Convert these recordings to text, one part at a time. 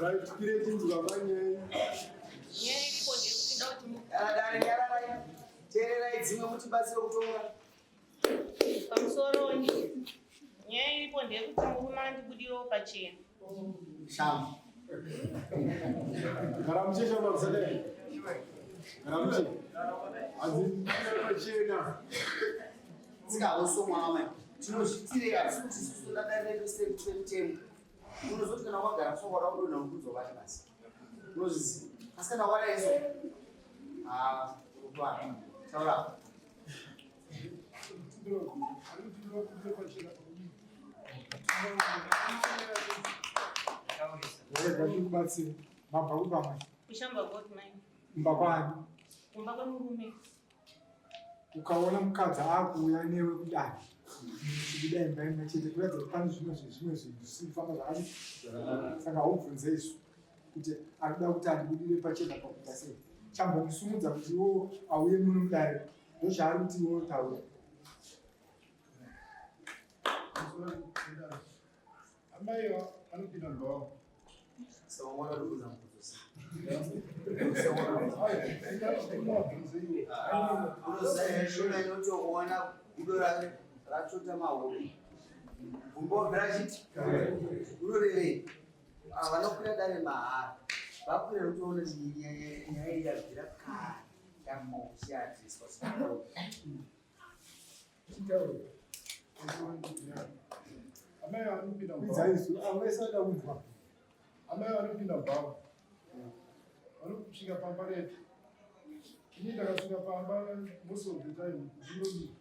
Right, kwire tinzwa manyaya. Nyaya iripo ndeyekuti ndoda kuti mu- Dare nyararai. Teererai dzimwe mutibatsire kutonga. Pamusoro nyaya iripo ndeyekuti murume andibudirewo pachena. Shamba. Gara mushe shamba musadai. Gara mushe. Hanzi pachena. Tsika hauso mwana wamai. Tinozvitirei hatisi kuti isusu toda dare redu semutemo. Unozoti kana wagara so wada kudonha urikudzobata basi. Unozviziva. Asi kana wadai so. Ah, urikwana. Taura. Rega ndikubatsire. Mabva kupi amai? Kushamba gold mine. Kumba kwani? Kumba kwemurume. Ukaona mukadzi akuuya newe kudare muchibuda imba imwe chete kuratidza kuti pane zvimwe zvezvimwe zvinhu zvisiri kufamba zvakati saka haubvunze isu kuti arikuda kuti andibudire pachena pakuita sei chambomusumudza kuti iwo auye muno mudare ndochaari kuti iwo taura. Amai vanopinda mubhawa. Sawangwana uri kuza mubvunzo. Unoziva shona inotoona gudo ratota mahobi. Gumbo rachiti unorevei? Ava vanokwira dare mahara. Vakwira kutoona kuti nyaya iyi yabvira kare yamochiadreswa. Amai vanopinda Kwidza mubhawa. isu avo vese vada kunzwa. Amai vanopinda mubhawa. Vanosvika pamba retu. Ini ndakasvika pamba most of the time ndinobika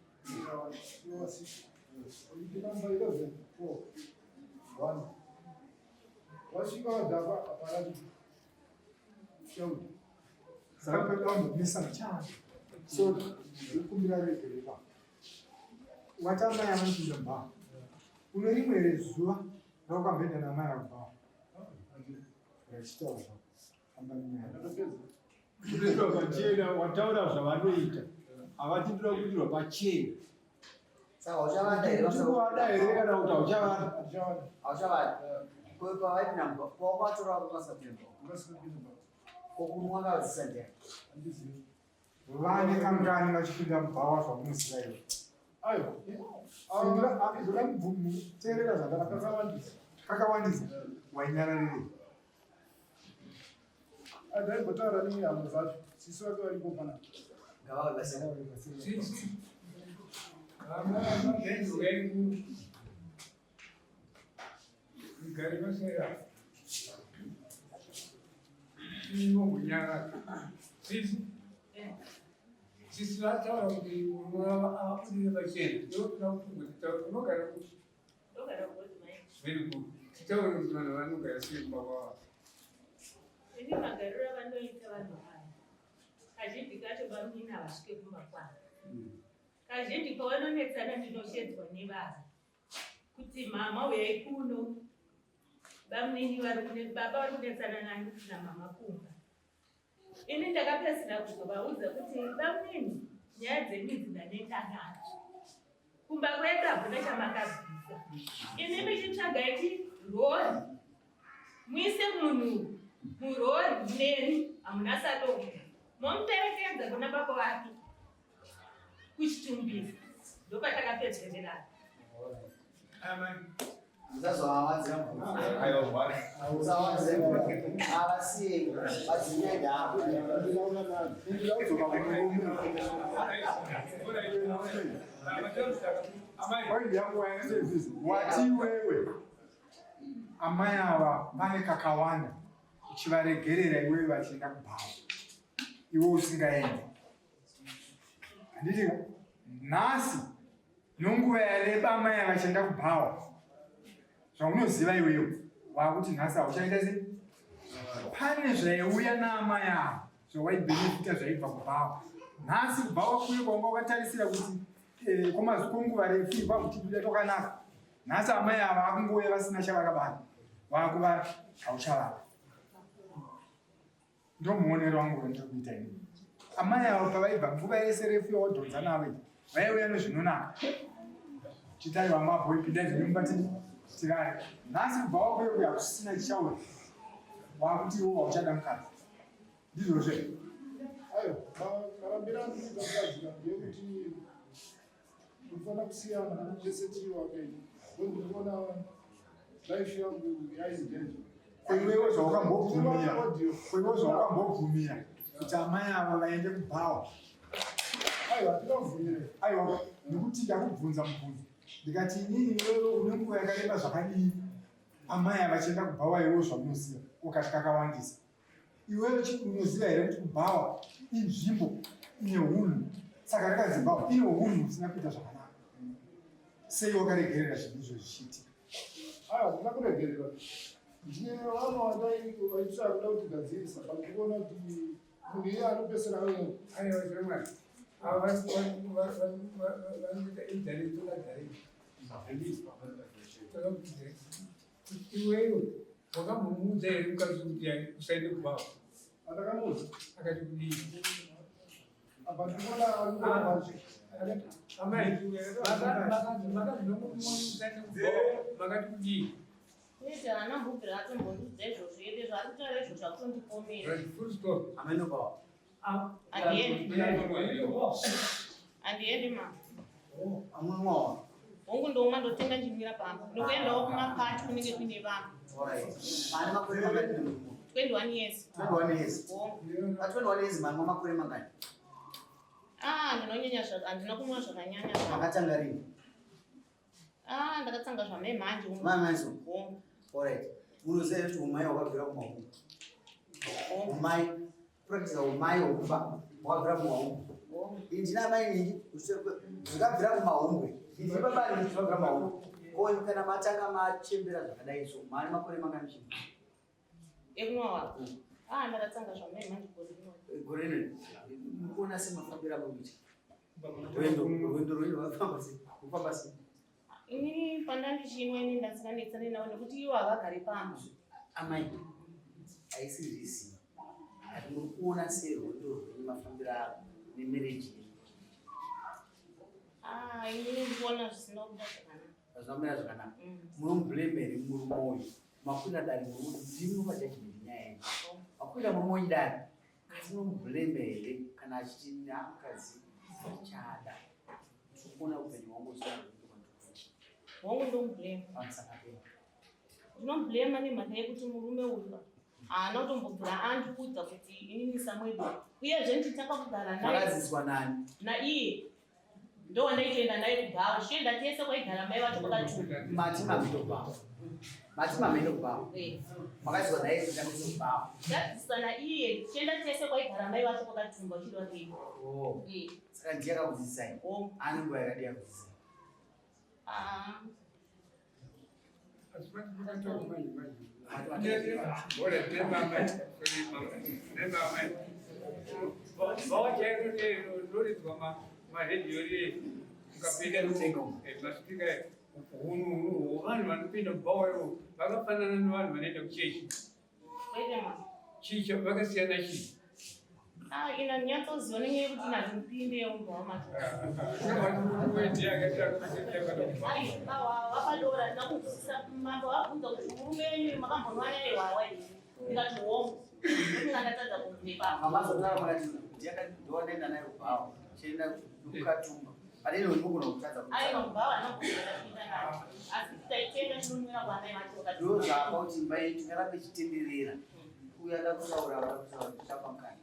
Pamba 11 4 1. Wasvika wadhakwa hapana shauri. Saka pedu vambomisa chana. So ndikumbira regerera. Wati amai vanopinda mubhawa. Une rimwe here zuva rawakamboenda naamai vakubhawa? Rachitaura zvako. Famba nenyaya. Ndakapedza. Kubudirwa pachena wataura zvavanoita havati ndoda kubudirwa pachena. Saka uchavada here? Uchikuvada here kana kuti hauchavada? Handichawana. Hauchavada. Ko pavaipinda mubhawa, pawakatora vakasapinda mubhawa. Ndakasvika mubhawa. Ko kunwa vakadzisa ndiani? Handizivi. Vane kangani vachipinda mubhawa zvamunoziva iwe? Aiwa. Ndoda teerera zvandakataura. Kakawandisa. Kakawandisa. Wainyararirei? Ndaimbotaura nehama dzacho. Sisi vake varipo panapa. Ngavave basa. Sisi vataura kuti abudire pachena ndokuda kuti ugotitaura unogara kuti Ndogara gold mine. very good titaure kuti vanhu vanogara sei kumba kwavo. Ini magariro avanoita vanhu ava. Kazhinji kacho bamunini havasvike kumba kwavo. Kazhinji pavanonetsana ndinoshedzwa nevana kuti mama uyai kuno. Bamunini vari kune baba vari kunetsana nani namama kumba. Ini ndakapedzisira kuzovaudza kuti bamunini nyaya dzenyu idzi ndaneta nadzo. Kumba kwedu hakuna chamakabvisa. Imi michitsvaga ichi rori. Muise munhu murori neni hamuna sadoka. Momuperekedza kuna baba vake kuchitumbisa. Ndopatakapedzererana. Musazovawanzira mubvunzo. Musawanzira mubvunzo. Avasiyei. Vadzinyai davo. Ndinoda kudzoka kumurume. Point yangu waisezvizvi. Wati iwewe amai ava vane kakawanda uchivaregerera iwewe vachienda kubhawa iwe usingaendi. Handiti ka? Nhasi nonguva yareba amai ava vachienda kubhawa zvaunoziva iwewe wakuti nhasi hauchaita sei? Pane zvaiuya naamai ava zvawaibhenefita zvaibva kubhawa. Nhasi kubhawa kuye kwanga wakatarisira kuti kwenguva refu kwakuchibuda twakanaka. Nhasi amai ava vakungouya vasina chavakabata vakuva hauchavada. Ndomuonero wangu wandiri kuita ini. Amai ava pavaibva nguva yese refu yawadhonza navo iyi vaiuya nezvinonaka. Chitai vamabhoi pindai zvenyu mumba tirare. Nhasi kubva wakuye kuya kusina chichauya. Wakuti iwe hauchada mukadzi. Ndizvozvo here? Aiwa, marambiro andikuita mukadzi ka ndeyekuti tinofanira kusiyana tese tiri vapenyu. Ndikuona life yangu yaindanger. Ko iwewe zvawakambobvumira, ko iwewe zvawakambobvumira kuti amai ava vaende kubhawa. Aiwa, tinobvumira. Aiwa, nekuti ndakubvunza mubvunzo ndikati inini iwewe une nguva yakareba zvakadii amai ava vachienda kubhawa iwewe zvamunoziva ukati kakawandisa. Iwewe unoziva here kuti kubhawa inzvimbo ine hunhu, saka rakanzi bhawa ine hunhu husina kuita zvakanaka. Sei wakaregerera zvinhu izvo zvichiitika? Aiwa, handina kuregerera. Ndine vamwe vaitsvaka kuda kutigadzirisa but ndikuona kuti munhu iye anopesera ayo. Aiwa, zvemwari. Ava vanoita idare toda dare. Toda kuti dare. Iwewe wakambomuudza here mukadzi kuti usaende kubhawa? Andakamuudza. Akati kudii? Apa ndikuona ari Amai, makazinomuudza kubhawa makati kudii? Kwete haana mbobvira atombondiudza izvozvo ende zvaari kutaura izvozvo akutondipomera. Right, full stop. Amai nobhawa. Handiendi. Handiendi ma. Amunwawa. Hongu ndomwa ndotenga ndinwira pamba. Ndokuendawo kumapati kunenge kuine vanhu. Alright. Mane makore mangani nemurume? 21 years. 21 years. Hongu. Pa 21 years manwa makore mangani? Ah, ndinonyanya handina kumwa zvakanyanya. Makatanga rini? Ah, ndakatanga zvamai manje. Mai manje. Hongu. Alright. Munoziva here kuti umai wakabvira kumahumbwe? Umai, kuratidza umai hwokuba wakabvira kumahumbwe. Ini ndina amai ningi zvikabvira kumahumbwe. Ini baba ningi zvikabvira kumahumbwe. Ko kana matanga machembera zvakadai so, mane makore mangani chii? Ekunwa wako. Ah, ndakatanga zvamai manje gore rino. Gore rino. Mukuona semafambiro amunoita. Rwendo rwendo rwenyu rwakafamba sei? Rwakafamba sei? Inini pandandichinwa ini ndasinganetsane navo nekuti ivo havagari pamba. Amai, haisi reason. Ati muri kuona sei rwendo rwenyu mafambiro aro nemarriage yenyu? Ah, inini ndikuona zvisina kubuda zvakanaka. Hazvina kumira zvakanaka. Munomublame here murume uyu? Makwira dare murume ndimi pajudgment nyaya yenyu. Makwira murume wenyu dare. Asi munomublame here kana achiti mukadzi chada? Ndikuona upenyu hwangu usina rwendo kwandikuita. Hongu ndomublame. Pamusana pei. Ndinomublame nemhaka yekuti murume uyu haana kutombobvira andiudza kuti inini Samuel. Uyezve ndichitanga kugara naye. Makadzidziswa nani? Naiye. Ndowandaitoenda naye kubhawa. Tichienda tese kwaigara mai vacho kwakachuka. Mati mamendo kubhawa. Mati mamendo kubhawa. Eh. Makadzidziswa naye kuti amendo kubhawa. Ndadzidziswa naiye tichienda tese kwaigara mai vacho kwakatumba uchidwa kei. Oh. Eh. Saka ndiye akakudzidzisai. Hongu. Ane nguva yakadii akudzidzisai? Ah. Asi makataura manje manje. Bora nemamai, nemamai. Vawachairo roridzwa maredhiyo riye mukapinda masipika hunhu vanhu vanopinda mubhawa ivo vakafanana nevanhu vanoenda kuchechi. Kwete ma. Chii vakasiyana chii? Ah, ina nyatsoziva nenyaya yekuti ndipinde mubhawa macho. Ai, awa vapadora ndakunzwisisa mambo vabvunza kuti murume wenyu makambonwa naye wawa here? Ndikati hongu. Ndokunga ndatadza kubva Mamazotaura makati ndiwadaenda naye kubhawa. Chienda kukatumba. Pane ino ndinogona kutadza Aiwa mubhawa handina ndapinda naye. Asi taitenga ndinonwira kwamai vacho vakati. Ndo zvapa kuti imba yenyu tingarambe ichitenderera. Uyu ada kutaura ada kutaura tichapa mukana.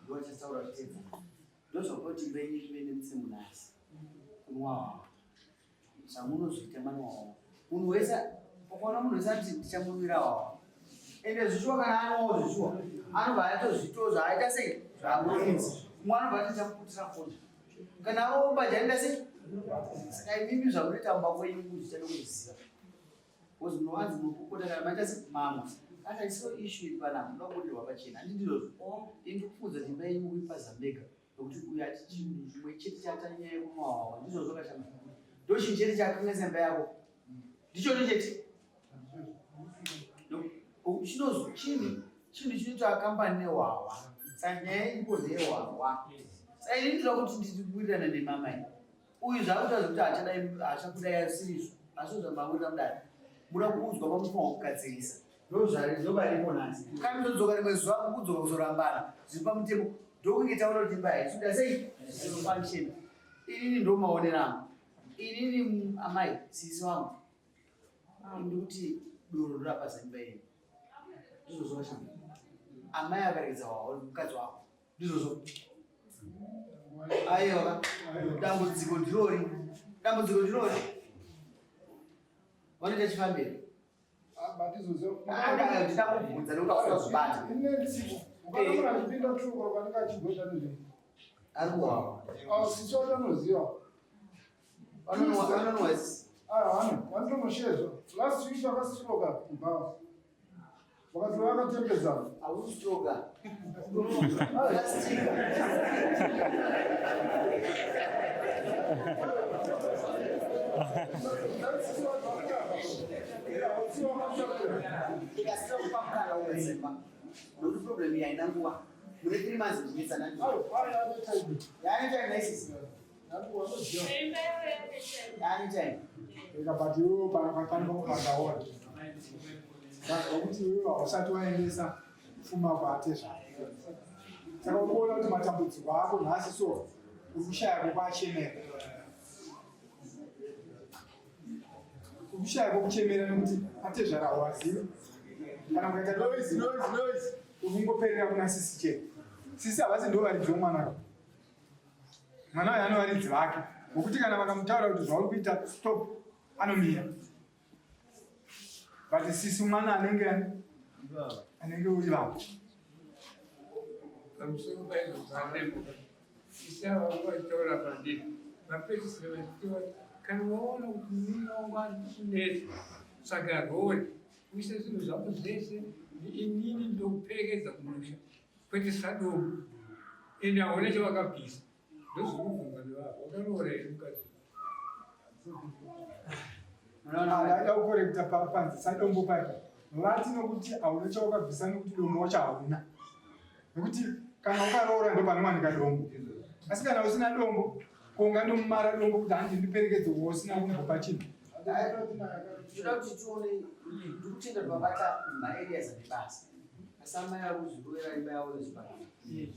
Ndo achataura achitedza. Ndo zvapa kuti imba yenyu ive nemutsemunasi. Kunwa wawa. Zvamunozoita manwa wawa. Munhu wese ukaona munhu wese ati ndichamunwira wawa. Ende zvishuwa kana anwawo zvishuwa. Anobva atozvitawo zvaaita sei? Zvaamunoedza. Mumwe anobva ati ndichamuputira foni. Kana aomba jaenda sei? Saka imimi zvamunoita mumba kwenyu zvichada kuziva. Because munowanzi mukukota kana maita semamwa. Kana iso issue iri panapa munoda kubudirwa pachena. Handiti ndizvozvo? Ini ndikuudza kuti imba yenyu mukuipaza mega. Nokuti uyu ati chinhu chimwe chete chatanyaya yekunwa hwahwa. Ndizvozvo kashama. Ndo chinhu chete chakanganisa imba yako. Ndichocho chete. Chinozo chinhu chinhu chinoitwa kambani nehwahwa. Saka nyaya iripo ndeyehwahwa. Saka ini ndinoda kuti ndikuwirirana nemama iyi. Uyu zvaakutaura zvekuti haachadai haachakudai asirizvo. Asi zvamawirira mudare. Muda kuudzwa pamufanirwa kugadzirisa. Ndozvaripo nhasi. Kana todzoka rimwe zuva kudzoka kuzorambana zviri pamutemo ndokunge taona kuti imba haisuda sei zvinofangishena. Inini ndomaonero angu. Inini amai sisi wangu ndikuti doro ndorapasa imba yenyu. Ndizvozvo vashanda. Amai akaregedza wawa mukadzi wako. Ndizvozvo. Aiwa dambudziko ndirori. Dambudziko ndirori. Vanoita chifambiro. Ndinakubvunza nekuti hausina kuzvibata. Ukaona achipinda tuko kanenge achigweta nezvei. Ari kuwawa. Sisi wacho anoziva. Vanonwa Vanotonoshezva. Last week vakastroka kubhawa. Vakati vakatembedzana. Haustroka. Plastika. Ikasira kupa mukana wedzimba. Nokuti problem iyi haina nguva. Mune 3 months muchinetsana. Yaane time naisisi. Imba yavo yane time. Yaane time. Eka but iwewe pane pamwe pandaona. Ndazwa kuti iwewe hausati waendesa pfuma kwaatezvara. Saka ukuona kuti matambudziko ako nhasi so uri kushaya kwekuachemera. Uri kushaya kwekuchemera nekuti atezvara hauvazivi. Kana ukaita noise noise noise uri kungoperera kuna sisi chete. Sisi havasi ndo varidzi vomwana ka. Mwana uyu ane varidzi vake. Ngokuti kana vakamutaura kuti zvauri kuita stop anomira. But sisi mwana anenge anenge uri vavo. Pamusoro paizvo zvatembo sisi ava vanga vachitaura pandiri vapedzisira vachitiwa kana waona kuti murume wangu ari kukunetsa tsvaga rori uise zvinhu zvako zvese inini ndokuperekedza kumusha kwete sadomu ende hauna chavakabvisa ndozvikubvunza nevavo wakaroora here mukadzi Ndaida kukorekta panzi sadombo paipa. Vati nokuti hauna chawakabvisa nokuti dombo wacho hauna. Nokuti kana ukaroora ndo panowanika dombo. Asi kana usina dombo, ko ungandomara dombo kuti handi ndiperekedze uwo usina kumbopa chinhu. Tinoda kuti tione ndikutenda kuti vabata maareas ane basa. Asi amai vari kuzvirovera imba yavo nezvibhakera.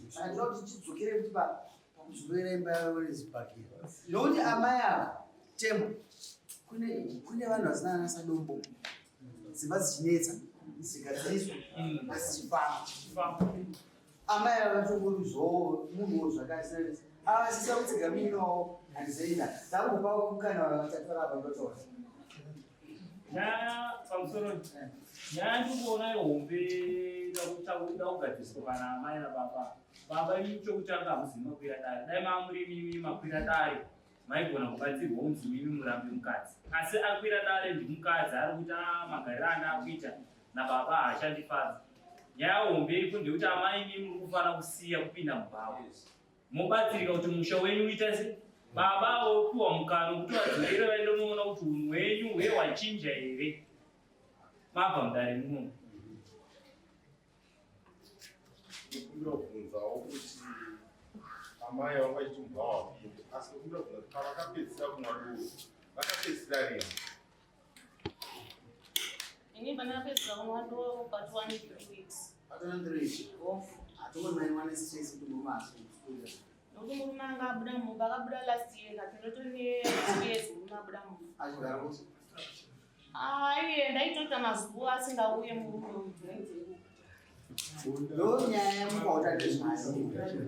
Saka tinoda kuti tidzokere kuti pakuzvirovera imba yavo nezvibhakera. Nokuti amai ava tembo kune vanhu vasina ana sadombo. Dzimba dzichinetsa dzigadziriswa asi dzichifamba. Amai ava vatongori zvoo munhuwo zvakasiyana. Avasisa kutsiga munin'ina wavo handizoenda. Ndakumbopa mukana vatatu vari apa ndotaura. Nyaya pamusoro nyaya ndikuona ihombe ida kugadziriswa pana amai nababa. Baba imi chokutanga hamuzivi makwira dare. Dai maamuri imimi makwira dare maigona kubatsirwa kunzi mimi murambe mukadzi. Asi akwira dare ndimukadzi ari kuti "Ah, magariro andaakuita nababa haachandifadzi. Nyaya hombe iripo ndeyekuti amai imimi muri kufanira kusiya kupinda mubhawa. Mobatsirika kuti musha wenyu uite se baba vopiwa mukana wekuti vadzokere vaende unoona kuti unhu hwenyu hwe hwachinja here. Mabva mudare muno. Ndinokumbira kubvunzawo kuti amai vanga vachiti mubhawa wapinde asi ndinokumbira kubvunza kuti pavakapedzisira kumwa doro vakapedzisira rini? Ini pandakapedzisira kunwa doro but 1 3 weeks. Patona 3 weeks. Hatongori mai wane stress kuti murume haasi kubuda. Nokuti murume anga abuda mumba akabuda last year kati ndotone 2 years murume abuda mumba. Achigara kuti Aiye ndaitoita mazuva asingauye murume uyu. ndo nyaya yamukauta nezvayo.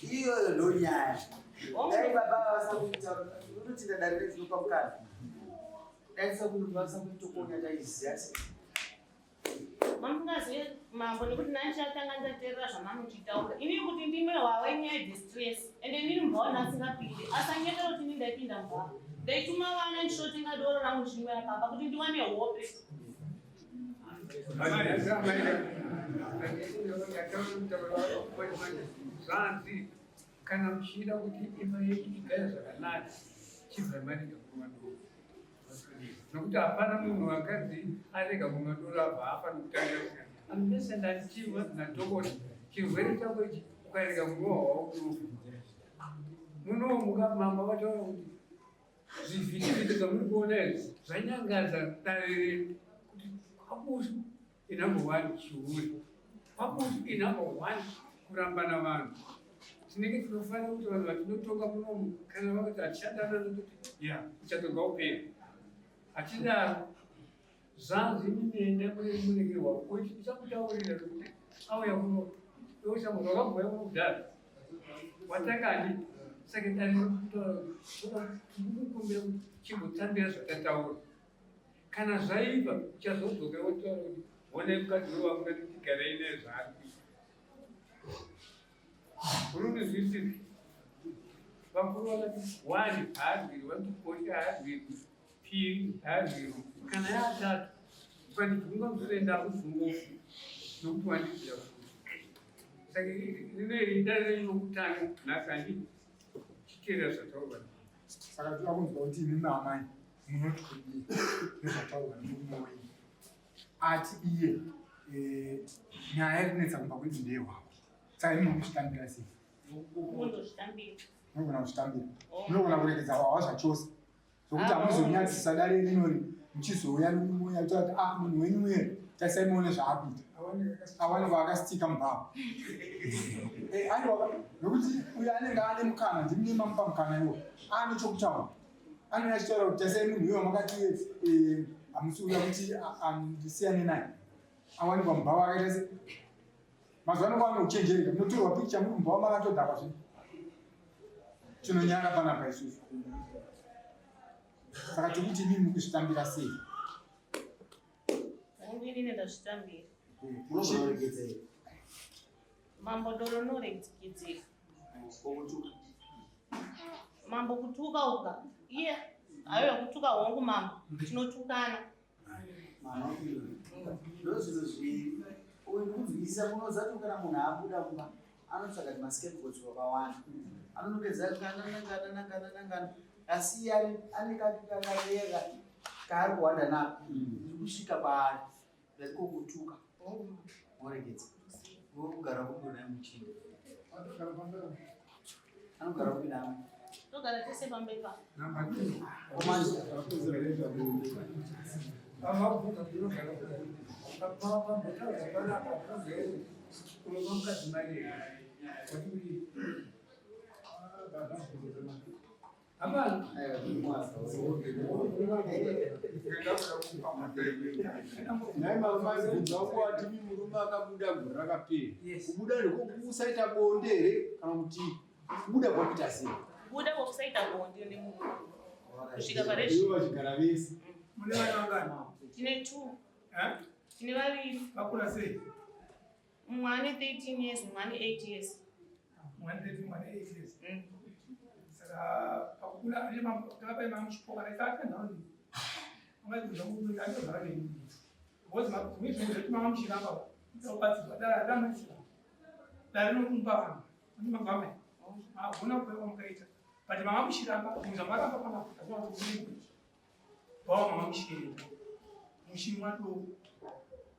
Iyoyo ndo nyaya. Dai baba vasina kuita unotinda dare rezvinopa mukana. Dai vasina kuitokonya taiziva sei. Mamungazive mambo nekuti ndandichatanga ndateerera zvamamuchitaura. Inini kuti ndimwe hwawa inyaya dzestress ende inini mubhawa ndasingapinde. Asanyepera kuti inini ndaipinda mubhawa. Ndaituma vana ndichitotenga doro rangu ndichinwera pamba kuti ndiwane hope. Zvanzi kana muchida kuti imba yenyu igare zvakanaka chibvai marega kunwa doro nokuti hapana munhu akanzi arega kunwa doro abva afa nokutangira unless ndachirwa nadhokota chirwere chako ichi ukarega kunwa hwawa unofa munomuka mama vataura kuti zvivhitivhiti zvamuri kuona izvi zvanyangadza dare redu kuti kwabusu. Inumber one chihure. Pakuti inumber one kurambana vanhu. Tinenge tinofanira kuti vanhu vatinotonga munomu kana vakati hatichadanana toti ya uchatonga upera. Hatidaro. Zvanzi inini enda kune muregere wako kuti ndichakutaurira kuti auya kuno iwe shamwari wakambouya kuno kudhara watakadi saka dare kutaura tinokukumbira kuti chimbotambira zvatataura kana zvaipa uchazodzoka wotaura kuti honai mukadzi wewangu ndati tigarei naye zvaari kuita unondizwisisa vakuru vakati one haarwiri vanoti kosha haarwiri piri haarwiri kana yaatatu ukandibvunga musure ndakuzungofu nokuti wandidzira futi saka rineri dare renyu rokutanga nhasi handi chiteerera zvataurwa. Saka toda kunzwa kuti imi maamai munoti kudii nezvataurwa nemurume wenyu. Ati iye eh, nyaya iri kunetsa kumba kwedu ndeyehwako. Saka imi munozvitambira sei? Unozvitambira. Munogona kuzvitambira. Munogona kuregedza hwahwa zvachose. Zvokuti hamuzonyadzisa dare rinori muchizouya nemurume uya kuti ah munhu wenyu uye tarisai muone zvaakuita. Awanikwa akasitika mubhawa. Eh, aiwa nokuti uyo anenge ane mukana ndimune mamupa mukana iwo ane chokutaura anenge achitaura kuti tarisai munhu uyo wamakati eh, hamusi uya kuti ndisiyane naye awanikwa mubhawa akaita se mazuva ano kwane uchenjereka munotorwa pikicha muri mubhawa makatodhakwa zvino tinonyara panapa isusu saka tikuti imimi mukuzvitambira sei? Inini ndazvitambira. Munozoregedza here? Mambo doro rinoregedzeka. Kokutuka. Mambo kutuka uka. Iye aiwa kutuka hongu mambo. Tinotukana. Ndozvinhu zviri uyu ndikunzwisisa munoziva kuti kana munhu abuda mumba anotsvaga kuti mascapegoats vakawanda anonongedza ngana nangana nangana nangana asi iye ane kake kakarera kaari kuwanda nako ndiri kusvika paari ndariko kutuka moregedza kugara kupi naye muchinda anogara kupi naye Togara tese pamberi pa. Nhai mama bvunza wangu wati mi murume akabuda gore rakapera. Kubuda ndikokusaita bonde here kana kuti kubuda kwakuita sei? Kubuda kwakusaita bonde nemurume. Kusvika pare Ivo vachigara vese. Mune vana vangani? Tine two. Eh? Tine vaviri. Vakura sei? Mumwe ane 13 years, mumwe ane 8 years. Mumwe ane 13, mumwe ane 8 years. Saka pakukura ane mambo takapai mamuchipoka naita akanhauri. Ungaibvunza kuti anogara neni. Because zvimwe zvinhu zvekuti mama muchiramba kubatsirwa dare ramaisira. Dare rinokumba vanhu. Mune magwama. Magona kuuya kwamukaita. But mama muchiramba, zvinhu zvamaramba panapa zvakaona kuti Baba mama muchienda. Muchimwa doro.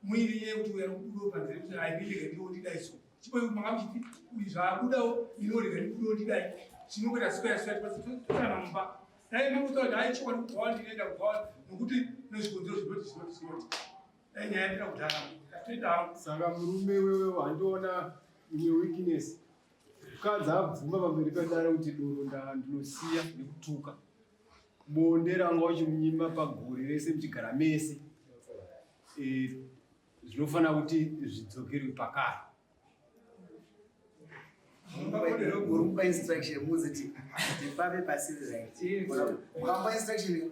Muine nyaya yekuti uya kubudawo panze kuti aimileke ndiwo ndidai so. Chipo manga muchiti uyu zvaabudawo inorega ndibudawo ndidai. Zvinongoita square square tosana mumba. Dai mangotaura kuti hai chokwadi kubva wandinoenda kubva nokuti nezvikonzero zvinoti zvinoti zvinoti. Dai nyaya yapera kudhara. Toita hangu. Saka murume wewe wandiona imwe weakness. Mukadzi abvuma pamberi pedare kuti doro ndinosiya nekutuka. Bonde ranga uchimunyima pagore rese muchigara mese. Eh, zvinofanira kuti zvidzokerwe pakare. Uri kupa instruction muziti ndipave pasiri right. Ukamupa instruction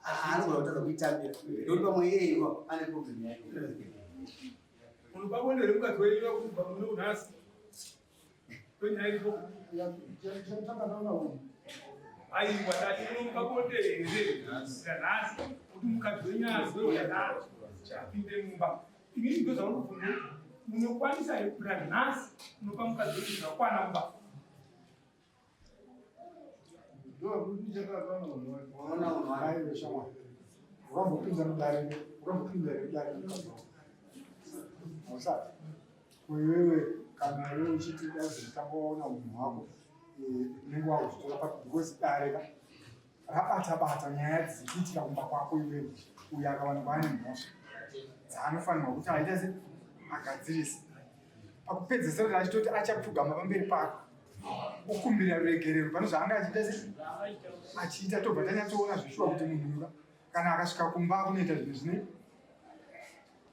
anogona kutadza kuitambira nekuti pamwe iye iwo ane problem yake. Unopa bonde remukadzi wenyu kubva muno nhasi. Aiwa tati unomupa bonde here nhasi kuti mukadzi wenyu azwe yakadaro apinde mumba. Inini ndozvaunobvunza munokwanisa here kubvira nhasi unopa mukadzi wenyu zvakwana mumba. Wakambopinda mudare, wakambopinda here mudare mukadzi wako? Hausati. Iwewe kana iwe uchiti dazotanga waona unhu hwako eh, unenge wakuzvitora papi because dare ka rabata bata nyaya dziri kuitika kumba kwako iwewe uyo akawanikwa ane mhosva. dzaanofanirwa kuti aita se agadzirise pakupedzesera kuti achitoti achapfugama pamberi pako okumbira ruregerero pane zvaanga achiita se achiita tobva tanyatsoona zveshuwa kuti munhu uyu kana akasvika kumba akunoita zvinhu zvine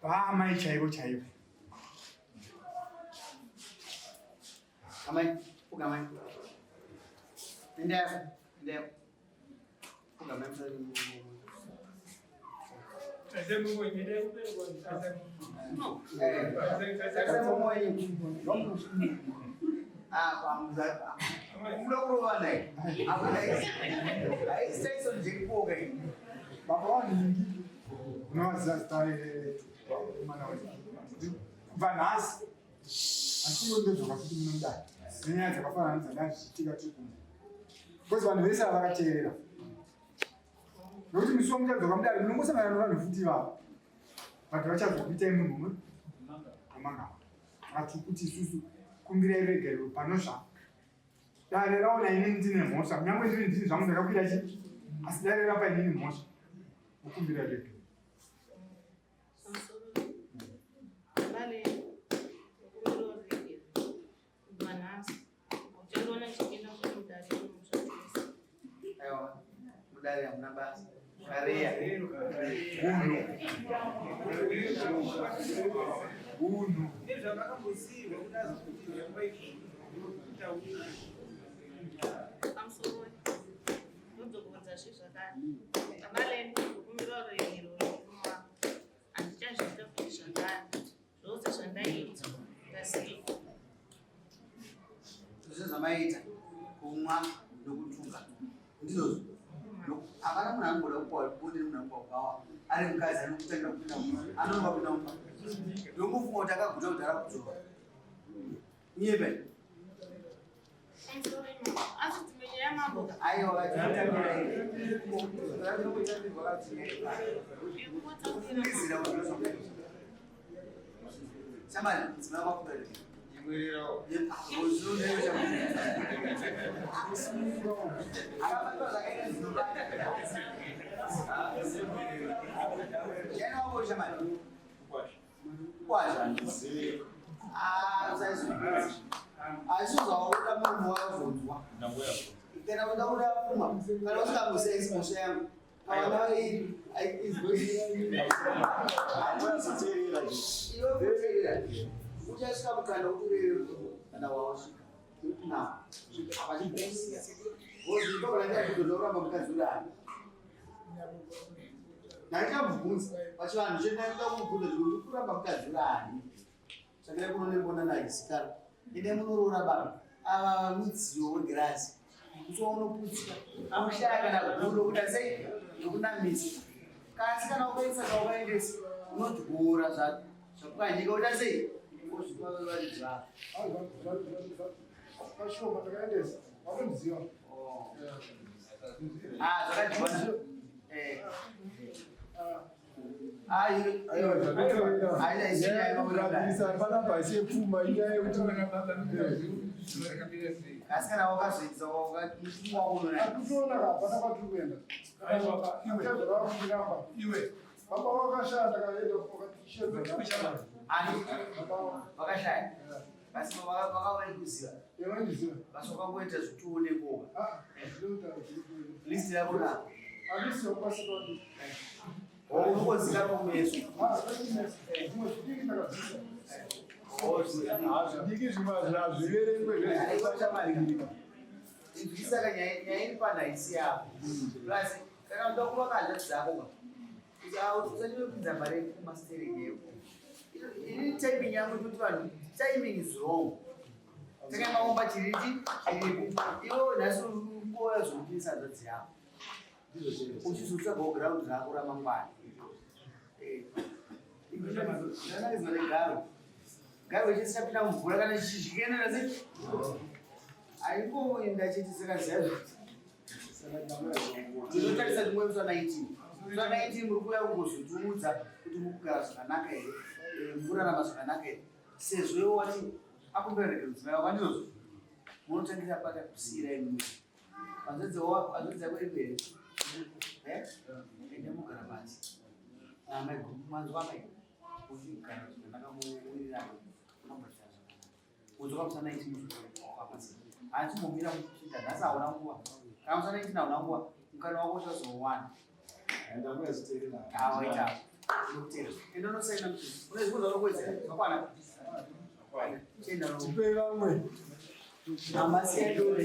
vaamai chaivo chaivo. Amai, pfugamai. Endai, endai. Pfugamai musati. Baba vanhingi unovaziva zita remwana kubva nhasi asi ndodzoka futi muno mudare nenyaya dzakafanana nedzanga zvichiitika tiri kumba because vanhu vese ava vakateerera nokuti musi wamuchadzoka mudare munongosangana nevanhu futi ivavo but vachazokuitai munhu umwe wamangava vati kuti isusu kumbirai regerero panozva dare raona inini ndine mhosva kunyange ndiri ndini zvangu ndakakwira chi asi dare rapa inini mhosva okumbira regerero. Vale, kumbira ruregerero kubva nhasi uchandiona ndichipinda futi mudare zvachose. Aiwa, mudare hamuna basa. Kareya. Hunhu. Hunhu. Nezvamakambosiyirwa kuti azokuti Pamusoro ndodzokorozazve zvakare amaleni kumbira ruregerero nemurume wangu handichazviita futi zvakare zvose zvandaiita ndasiya. Zvose zvamaita kumwa nokutuka ndizvozvo. Hapana munhu anomboda kupuwa bonde nemunhu anopuwa bhawa ari mukadzi anokutangira kupinda mumba anonga kupinda mumba ndongofunga kuti akaguta kudhara kudzora nyepe. Pamusoro imamo asi dzimwe nyaya mambo Aiwa, ikungotambira. Shamani, mudzimai wakubereka. Akabatwa zvakaita dzinobata. Yana wako shamani. Kwazha. Ah, usaizwa. Asi uzaona murume wakazonzwa. Kana uda kuda pfuma, kana usingamuseisi mhosva yangu. Vana vairi, iwe kuteerera. Uchasvika mukana uturere kana wawasvika. Now, hapachimbokusiya. Ndoramba mukadzi urani. Ndandichamubvunza pachivanhu chedu ndaida kumubvunza kuti uri kuramba mukadzi urani. Saka kunonembona naisikana. Ende munoroora baba. Ava mudziyo wegirazi. Musi waunoputsika. Amushaya kana guru rokuita sei? Rokunamisa. Kasi kana ukaisa kaukaendesa unodyora zvapwanyika uita sei? Wozvipa varidzi vako. Pashoma takaendesa vakundiziva. Ah, zvakadyiwa. Eh. Panapa sepfuma inyaya yekuti Asi kana wakazoedza muchimu wako unoona. Atutoona hapana kwatiri kuenda. Achazorava kundiramba. Iwe. Baba vakashaya ndakaenda wakatishedza. Ani? Vakashaya. Basi vakauya kuziva. Yavandiziva. Basi wakangoita zvekutionekwa. Ah, List yako na. Handisi yokwasika. Unongozikanwa kumeso. Ah, zvimwe zvidiki ndakabvisa. Zvidiki zvimwe hazviverengwe zvezviachamarikirika. Inzwisisa nyaya nyaya iri pano haisi yako. Plus kana uda kuvaka hanzvadzi dzako ka. Usanyanya mari yepfuma stereki yeyo. Ini timing yangu kuti vanhu timing is wrong. Takaemaomba chiriti chiripo. Iwe nhasi uri kuona zvokupinisa hanzvadzi yako. Uchizotsvagawo ground rako ramangwana. Ndanakidzwa negaro. Garo chisapinda mumvura kana chichienera sei? Aingoenda chete saka ziya tinotarisa rimwe musi wa 19. Musi wa 19 muri kuuya kungozotiudza kuti muri kugara zvakanaka here, muri kurarama zvakanaka here. Sezvo iwe wati akumbira regero mudzimai wako handizvozvo. Munotangira pata kusiyirai mumwe. Hanzvadzi yako iri here? Eh? Ende mugara pasi. Namai manzwa amai. Uchigara zvakanaka muwirirana, unobata zvakanaka. Udzoka musi 19 wapasi. Handimbomira kupinda nhasi hauna nguva. Kana musi 19 hauna nguva, mukana wako uchazowana. Ah, waita. Ndokutera. Enda unosaina muti. Une zvimwe zvaunokuwedzera. Zvakwana. Chienda no. Tipei vamwe. Hamasi yadore.